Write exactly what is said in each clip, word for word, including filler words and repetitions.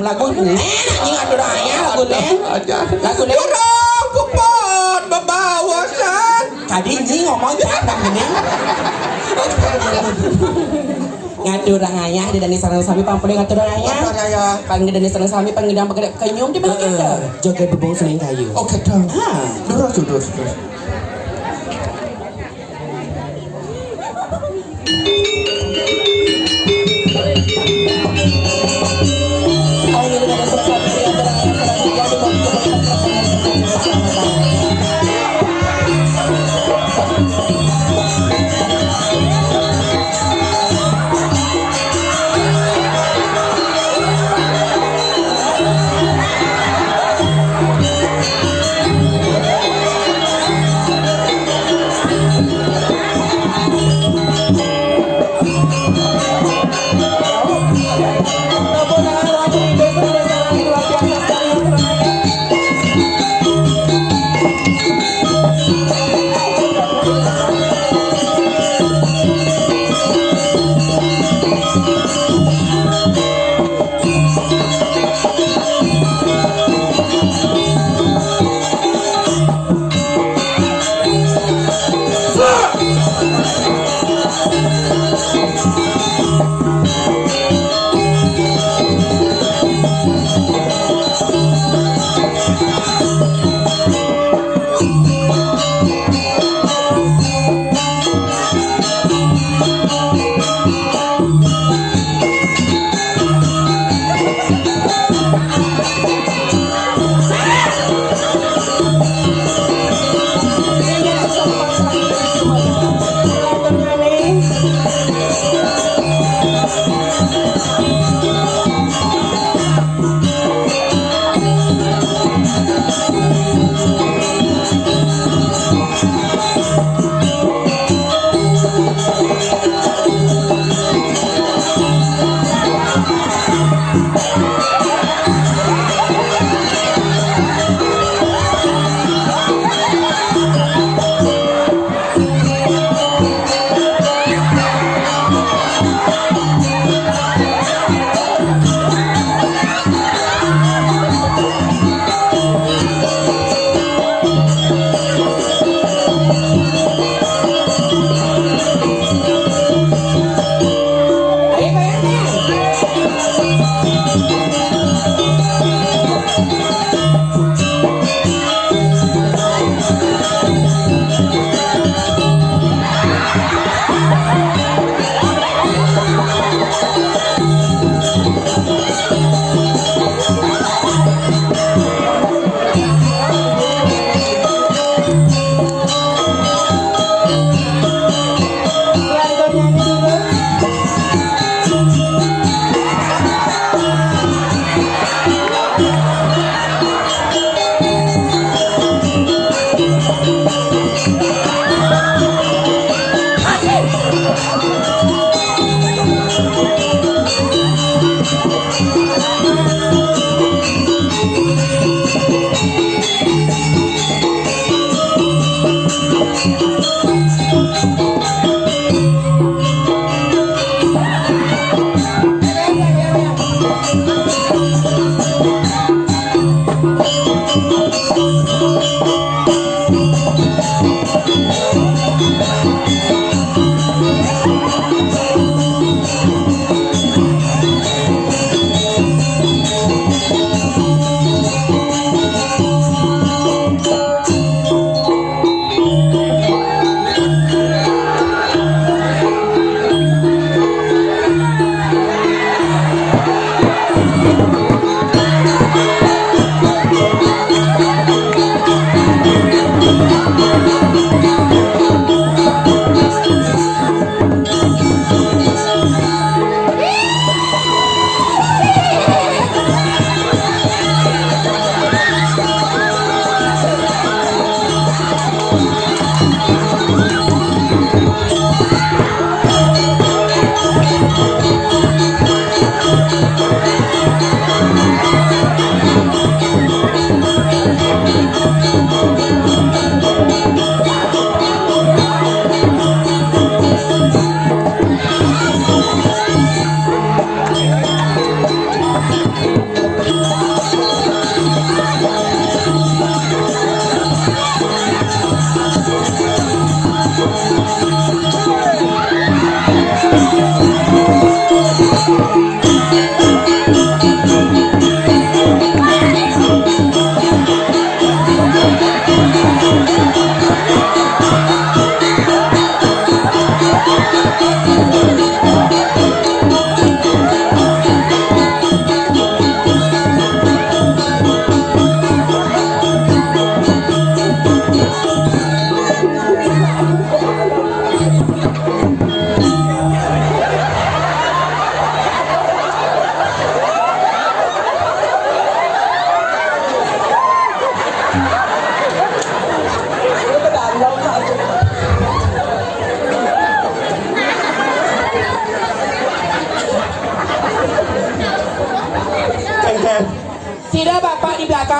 Lagu neh, anjing, atur aya lagu neh. Aja. Lagu neh. Orang puput babawasan. Tadi anjing ngomong jangan gini. Ngatur aya di Dani sareng sami pangpulih ngatur aya. Ngatur aya. Pang di Dani sareng sami pang ngidang bagedé kenyum di mana? Heeh. Joget bebung suling kayu. Oké dong. Ha. Durus, durus, durus.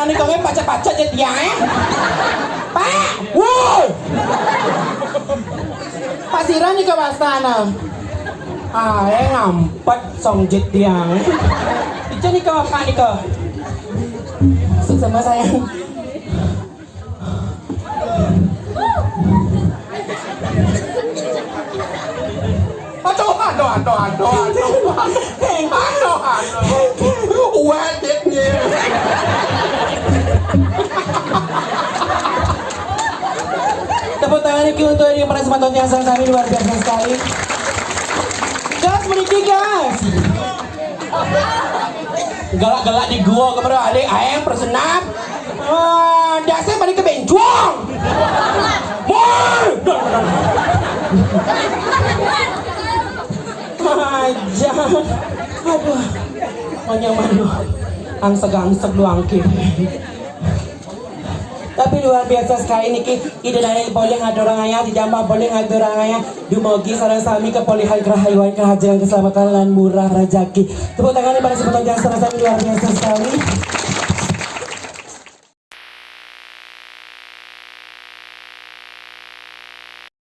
Nika wé pacet-pacet jit tiang, eh. Pak, woi. Pasiran nika wastana. Ah, eh, ngampet song jit tiang. Ica nika, Pak nika. Sama sayang. Aduh, aduh, aduh, aduh, aduh. Aduh, aduh. Wajibnya. Tepuk tangan niki untuk yang para semangat yang sangat luar biasa sekali. Gas meniki, gas. Galak-galak di gua kemana ada air persenap. Ah, dasar balik ke bencong. Mur. Aja. Aduh. Manya malu. Angseg-angseg doang ki. Tapi luar biasa sekali niki, Ida Dané polih ngaturang ayah, dijambah polih ngaturang ayah. Dumugi sareng sami kepolihan kerahayuan, kerahajengan, keselamatan lan murah rejeki. Tepuk tangan para semeton yang sareng sami, luar biasa sekali.